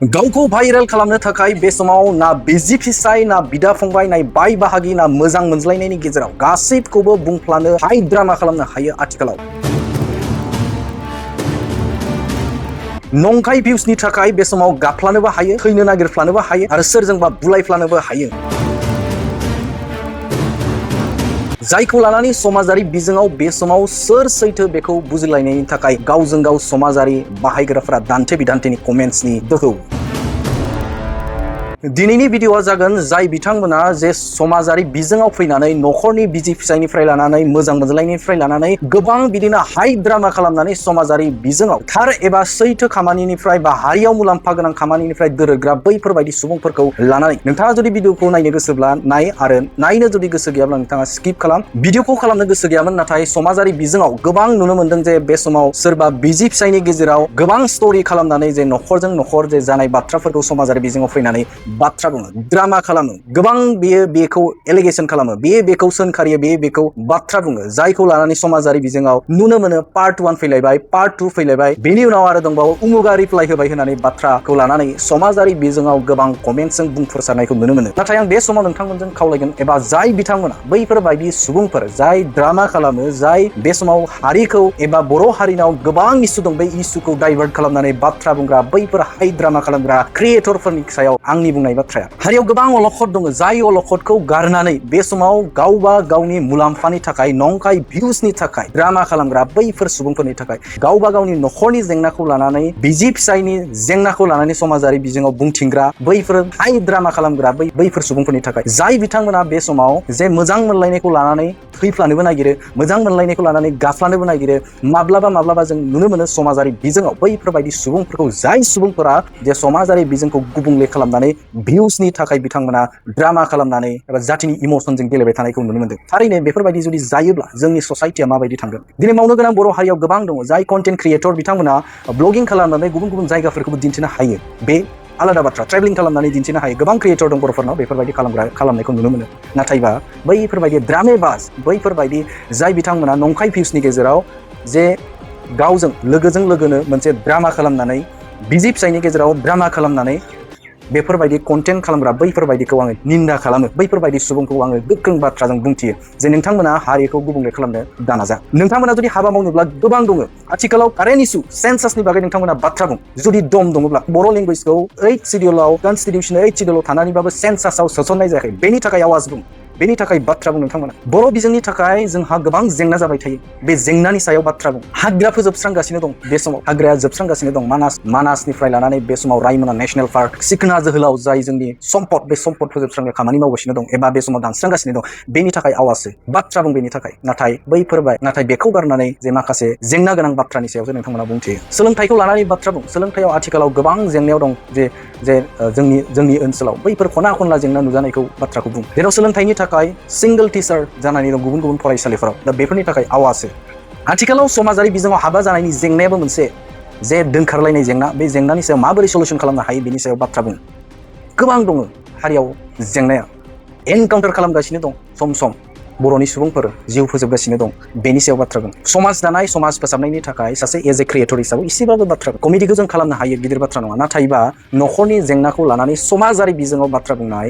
गावखौ भाइरेल खालामनो थाखाय बे समाव ना बिसि फिसाय ना बिदा फंबाय ना बाय बाहागि ना मोजां मोनज्लायनायनि गेजेराव गासैखौबो बुंफ्लानो हाइ ड्रामा खालामनो हायो आथिखालाव। नंखाय भिउसनि थाखाय बे समाव गाफ्लानोबो हायो, थैनो नागिरफ्लानोबो हायो आरो सोरजोंबा बुलायफ्लानोबो हायो। जायखौ लानानै समाजारि बिजोङाव बे समाव सोर सैथो बेखौ बुजिलायनायनि थाखाय गावजों गाव समाजारि बाहायग्राफोरा दान्थे बिदान्थेनि कमेन्ट्सनि दोहौ। दिनैनि भिडिअआ जागोन जाय बिथांमोना जे समाजारि बिजोङाव फैनानै नखरनि बिसि फिसायनिफ्राय लानानै मोजां मोनज्लायनायनिफ्राय लानानै गोबां बिदिनो हाइ ड्रामा खालामनानै समाजारि बिजोङाव थार एबा सैथो खामानिनिफ्राय बा हारियाव मुलाम्फा गोनां खामानिनिफ्राय दोरोदग्रा बैफोरबायदि सुबुंफोरखौ लानानै नोंथाङा जुदि भिडिअखौ नायनो गोसोब्ला नाय आरो नायनो जुदि गोसो गैयाब्ला नोंथाङा स्किप खालाम। भिडिअखौ खालामनो गोसो गैयामोन, नाथाय समाजारि बिजोङाव गोबां नुनो मोनदों जे बे समाव सोरबा बिसि फिसायनि गेजेराव गोबां स्ट'रि खालामनानै जे नखरजों नखर जे जानाय बाथ्राफोरखौ समाजारि बिजोङाव फैनानै बाथ्रा बुङो, ड्रामा खालामो, गोबां बेखौ एलिगेसन खालामो, बेखौ सोंखारियो, बेखौ बाथ्रा बुङो, जायखौ लानानै समाजारि बिजोङाव नुनो मोनो पार्ट 1 फैलायबाय, पार्ट 2 फैलायबाय, बेनि उनाव आरो दंबावो उमुगा रिप्लाइ होबाय होननानै बाथ्राखौ लानानै समाजारि बिजोङाव गोबां कमेन्टजों बुंफोरसारनायखौ नुनो मोनो। नाथाय आं बे समाव नोंथांमोनजों खावलायगोन एबा जाय बिथांमोना बैफोरबायदि सुबुंफोर जाय ड्रामा खालामो, जाय बे समाव हारिखौ एबा बर' हारिनाव गोबां इसु दं, बे इसुखौ डाइभार्ट खालामनानै बाथ्रा बुंग्रा बैफोर हाइ ड्रामा खालामग्रा क्रिएटरफोरनि सायाव आंनि बुंनाय बाथ्राया हारियाव गोबां अलखद दङ, जाय अलखदखौ गारनानै बे समाव गावबा गावनि मुलाम्फानि थाखाय नंखाय भिउसनि थाखाय ड्रामा खालामग्रा बैफोर सुबुंफोरनि थाखाय गावबा गावनि नखरनि जेंनाखौ लानानै बिसि फिसायनि जेंनाखौ लानानै समाजारि बिजोङाव बुंथिंग्रा बैफोर हाइ ड्रामा खालामग्रा बैफोर सुबुंफोरनि थाखाय जाय बिथांमोना बे समाव जे मोजां मोनलायनायखौ लानानै थैफ्लानोबो नागिरो, मोजां मोनलायनायखौ लानानै गाफ्लानोबो नागिरो, माब्लाबा जों नुनो मोनो समाजारि बिजोङाव बैफोरबायदि सुबुंफोरखौ जाय सुबुंफोरा जे समाजारि बिजोंखौ गुबुंले खालामनानै भिउसनि थाखाय बिथांमोना ड्रामा खालामनानै एबा जातिनि इमसनजों गेलेबाय थानायखौ नुनो मोनदों। थारैनो बेफोरबायदि जुदि जायोब्ला जोंनि ससाइटिया माबायदि थांगोन? दिनै मावनो गोनां बर' हारियाव गोबां दङ, जाय कन्टेन्ट क्रिएटर बिथांमोना ब्लगिं खालामनानै गुबुन गुबुन जायगाफोरखौबो दिन्थिनो हायो, बे आलादा बाथ्रा। ट्रेभेलिं खालामनानै दिन्थिनो हायो, गोबां क्रिएटर दं बर'फोरनाव बेफोरबायदि खालामनायखौ नुनो मोनो। नाथायबा बैफोरबायदि ड्रामेबाज, बैफोरबायदि जाय बिथांमोना नंखाय भिउसनि गेजेराव जे गावजों लोगोनो मोनसे ड्रामा खालामनानै बिसि फिसायनि गेजेराव ड्रामा खालामनानै बेफोरबायदि कन्टेन्ट खालामग्रा बैफोरबायदिखौ आङो निन्दा खालामो, बैफोरबायदि सुबुंखौ आङो गोख्रों बाथ्राजों बुंथियो जे नोंथांमोना हारिखौ गुबुंले खालामनो दानाजा। नोंथांमोना जुदि हाबा मावनोब्ला गोबां दङ, आथिखालाव कारेन्ट इस्यु सेन्सासनि बागै नोंथांमोना बाथ्रा बुं, जुदि दम दङब्ला बर' लेंगुवेजखौ 8 सिडिउलाव कनस्टिटिउसन 8 सिडिउलाव थानानैबाबो सेन्सासाव सोसननाय जायाखै, बेनि थाखाय आवाज बुं, बेनि थाखाय बाथ्रा बुं। नोंथांमोना बर' बिजोंनि थाखाय जोंहा गोबां जेंना जाबाय थायो, बे जेंनानि सायाव बाथ्रा बुं। हाग्रा फोजोबस्रांगासिनो दं, बे समाव हाग्राया जोबस्रांगासिनो दं, मानासनिफ्राय लानानै बे समाव रायमना नेशनेल पार्क, सिखोना जोहोलाव जाय जोंनि सम्पद, बे सम्पद फोजोबस्रांनो खामानि मावगासिनो दं एबा बे समाव दानस्रांगासिनो दं, बेनि थाखाय आवाज हो, बाथ्रा बुं बेनि थाखाय। नाथाय बेखौ गारनानै जे माखासे जेंना गोनां बाथ्रानि सायावसो नोंथांमोना बुंथियो। सोलोंथाइखौ लानानै बाथ्रा बुं, सोलोंथाइयाव आथिखालाव गोबां जेंनायाव दं, जे जोंनि ओनसोलाव बैफोर खना खनला जेंना नुजानायखौ बाथ्राखौ बुं। जेराव सोलोंथाइनि थाखाय सिंगल टिचार जानानै दं गुबुन गुबुन फरायसालिफोराव, दा बेफोरनि थाखाय आवाज हो। आथिखालाव समाजारि बिजोङाव हाबा जानायनि जेंनायाबो मोनसे जे दोनखारलायनाय जेंना, बे जेंनानि सायाव माबोरै सल्युसन खालामनो हायो बेनि सायाव बाथ्रा बुं। गोबां दङ हारियाव जेंनाया, एनकाउन्टार खालामगासिनो दं सम सम बर'नि सुबुंफोर जिउ फोजोबगासिनो दं, बेनि सायाव बाथ्रा बुं। समाज दानाय, समाज फोसाबनायनि थाखाय सासे एज ए क्रिएटर हिसाबै एसेबाबो बाथ्रा बुं। कमेडिखौ जों खालामनो हायो, गिदिर बाथ्रा नङा, नाथायबा नखरनि जेंनाखौ लानानै समाजारि बिजोङाव बाथ्रा बुंनाय,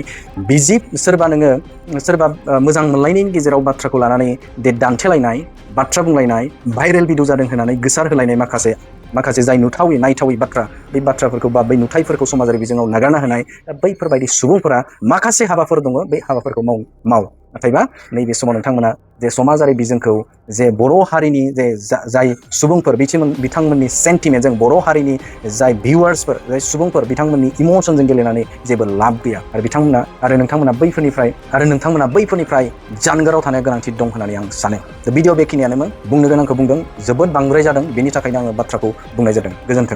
सोरबा मोजां मोनलायनायनि गेजेराव बाथ्राखौ लानानै दान्थेलायनाय, बाथ्रा बुंलायनाय, भाइरेल भिडिअ जादों होननानै गोसार होलायनाय माखासे जाय नायथावै बाथ्रा, बे बाथ्राफोरखौ बा बै नुथायफोरखौ समाजारि बिजोङाव नागारना होनाय, दा बैफोरबायदि सुबुंफोरा माखासे हाबाफोर दङ, बे हाबाफोरखौ माव। नाथायबा नैबे समाव नोंथांमोना जे समाजारि बिजोंखौ जे बर' हारिनि जे जाय सुबुंफोर बिथांमोननि सेन्टिमेन्टजों बर' हारिनि जाय भिउवार्सफोर, जाय सुबुंफोर, बिथांमोननि इमसनजों गेलेनानै जेबो लाब गैया आरो नोंथांमोना बैफोरनिफ्राय जानगाराव थानाया गोनांथि दं होननानै आं सानो। भिडिअ बेखिनियानोमोन, बुंनो गोनांखौ बुंदों, जोबोद बांद्राय जादों, बेनि थाखायनो आङो बाथ्राखौ बुंनाय जादों। गोजोन्थों।